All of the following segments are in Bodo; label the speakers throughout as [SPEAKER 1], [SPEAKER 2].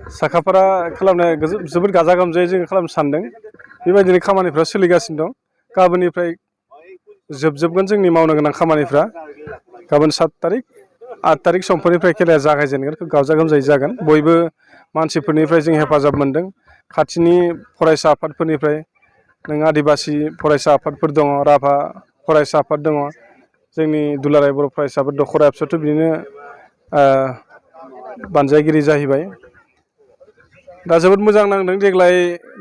[SPEAKER 1] साखाफारा खालामनाय जोबोद गाजा गोमजायै जोङो खालामनो सानदों बेबायदिनो खामानिफ्रा सोलिगासिनो दं गाबोननिफ्राय जोबजोबगोन जोंनि मावनो गोनां खामानिफ्रा गाबोन 7 तारिख 8 तारिख समफोरनिफ्राय खेलाया जागायजेनगोन गाजा गोमजायै जागोन बयबो मानसिफोरनिफ्राय जों हेफाजाब मोनदों खाथिनि फरायसा आफादफोरनिफ्राय नों आदिबासि फरायसा आफादफोर दङ राभा फरायसा आफाद दङ जोंनि दुलाराय बर' फरायसा आफाद दखरा एबसुआथ' बिदिनो बानजायगिरि जाहैबाय दा जोबोद मोजां नांदों देग्लाय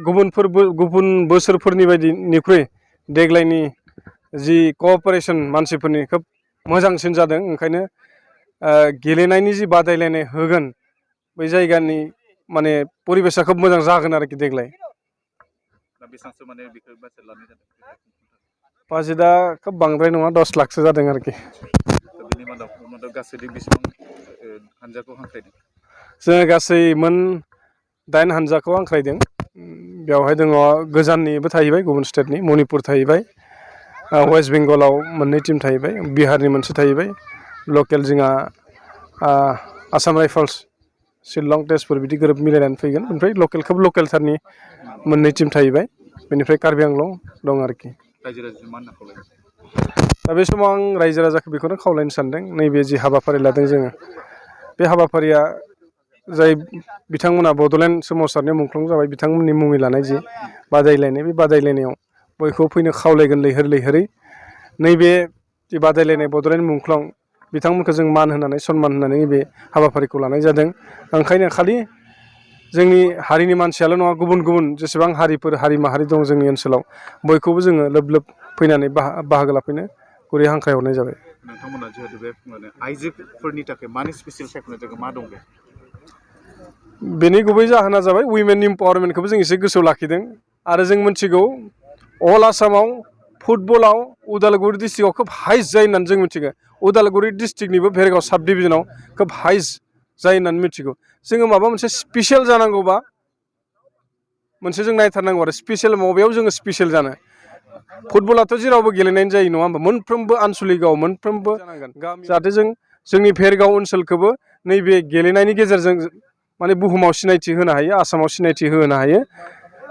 [SPEAKER 1] गुबुन बोसोरफोरनि बायदिनिख्रुइ देग्लायनि जि क'अपारेसन मानसिफोरनि खोब मोजांसिन जादों ओंखायनो गेलेनायनि जि बादायलायनाय होगोन बै जायगानि माने परिबेसा खोब मोजां जागोन आरोखि देग्लाय बाजेटआ खोब बांद्राय नङा 10 लाखसो जादों आरोखि जोङो गासै मोन 8 हानजाखौ हांख्रायदों बेवहाय दङ गोजाननिबो थाहैबाय गुबुन स्टेटनि मणिपुर थाहैबाय वेस्ट बेंगलाव मोननै टीम थाहैबाय बिहारनि मोनसे थाहैबाय लकेल जोंहा आसाम राइफल्स शिलं तेजपुर बिदि गोरोब मिलायनानै फैगोन ओमफ्राय खोब लकेलथारनि मोननै टीम थाहैबाय बेनिफ्राय कार्बि आंलं दं आरोखि दा बे समाव आं रायजो राजाखौ बेखौनो खावलायनो सानदों नैबे जि हाबाफारि लादों जोङो बे हाबाफारिया जाय बिथांमोना बड'लेण्ड सोमावसारनायाव मुंख्लं जाबाय बिथांमोननि मुङै लानाय जि बादायलायनाय बे बादायलायनायाव बयखौबो फैनो खावलायगोन लैहोरै नैबे जि बादायलायनाय बड'लेण्ड मुंख्लं बिथांमोनखौ जों मान होनानै सन्मान होनानै नैबे हाबाफारिखौ लानाय जादों ओंखायनो खालि जोंनि हारिनि मानसियाल' नङा गुबुन जेसेबां हारि माहारि दं जोंनि ओनसोलाव बयखौबो जोङो लोब फैनानै बाहागो लाफैनो गुरै हांख्रायहरनाय जाबाय नोंथांमोना जिहेतु बे आइजोफोरनि थाखाय माने स्पेसियेल सायख'नाय जायगा मा दं बेनि गुबै जाहोना जाबाय उइमेन इम्पावारमेन्टखौबो जों एसे गोसोआव लाखिदों आरो जों मिथिगौ अल आसामाव फुटबलाव उदालगुरि डिस्ट्रिक्टआव खोब हाइस्ट जायो होननानै जों मिथिगौ उदालगुरि डिस्ट्रिक्टनिबो भेरगाव साब डिभिजनाव खोब हाइस्ट जायो होननानै मिथिगौ जोङो माबा मोनसे स्पेसियेल जानांगौबा मोनसे जों नायथारनांगौ आरो स्पेसियेल बबेयाव जोङो स्पेसियेल जानो फुटबलाथ' जेरावबो गेलेनाय जायो नङा होमबा मोनफ्रोमबो आनसलिकआव मोनफ्रोमबो जाहाथे जोंनि भेरगाव ओनसोलखौबो नैबे गेलेनायनि गेजेरजों माने बुहुमाव सिनायथि होनो हायो आसामाव सिनायथि होनो हायो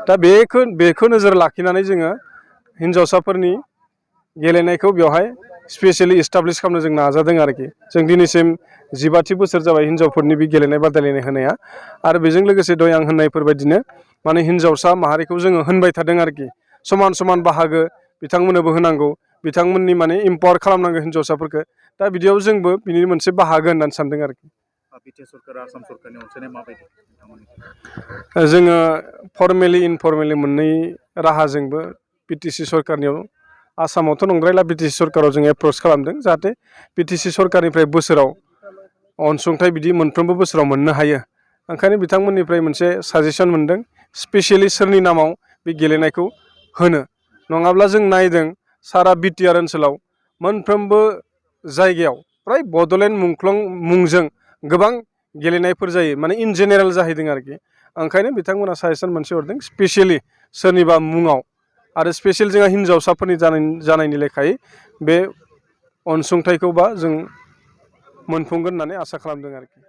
[SPEAKER 1] दा बेखौ नोजोर लाखिनानै जोङो हिन्जावसाफोरनि गेलेनायखौ बेवहाय स्पेसियेलि इस्टाब्लिश खालामनो जों नाजादों आरोखि जों दिनैसिम 15 बोसोर जाबाय हिन्जावफोरनि बे गेलेनाय बादायलायनाय होनाया आरो बेजों लोगोसे दहाय आं होननायफोरबायदिनो माने हिन्जावसा माहारिखौ जोङो होनबाय थादों आरोखि समान बाहागो बिथांमोननोबो होनांगौ बिथांमोननि माने इम्पावार खालामनांगौ हिन्जावसाफोरखौ दा बिदियाव जोंबो बिनि मोनसे बाहागो होननानै सानदों आरोखि जोङो फर्मेलि इनफर्मेलि मोननै राहाजोंबो बिटिसि सरकारनियाव आसामावथ' नंद्रायला बिटिसि सरकाराव जों एप्रच खालामदों जाहाथे बिटिसि सरकारनिफ्राय बोसोराव अनसुंथाइ बिदि मोनफ्रोमबो बोसोराव मोननो हायो ओंखायनो बिथांमोननिफ्राय मोनसे साजेसन मोनदों स्पेसियेलि सोरनि नामाव बे गेलेनायखौ होनो नङाब्ला जों नायदों सारा बिटिआर ओनसोलाव मोनफ्रोमबो जायगायाव फ्राय बड'लेण्ड मुंख्लं मुंजों गोबां गेलेनायफोर जायो माने इन जेनेरेल जाहैदों आरोखि ओंखायनो बिथांमोना साजेसन मोनसे हरदों स्पेसियेलि सोरनिबा मुङाव आरो स्पेसियेल जोंहा हिन्जावसाफोरनि जानायनि लेखायै बे अनसुंथाइखौबा जों मोनफुंगोन होननानै आसा खालामदों आरोखि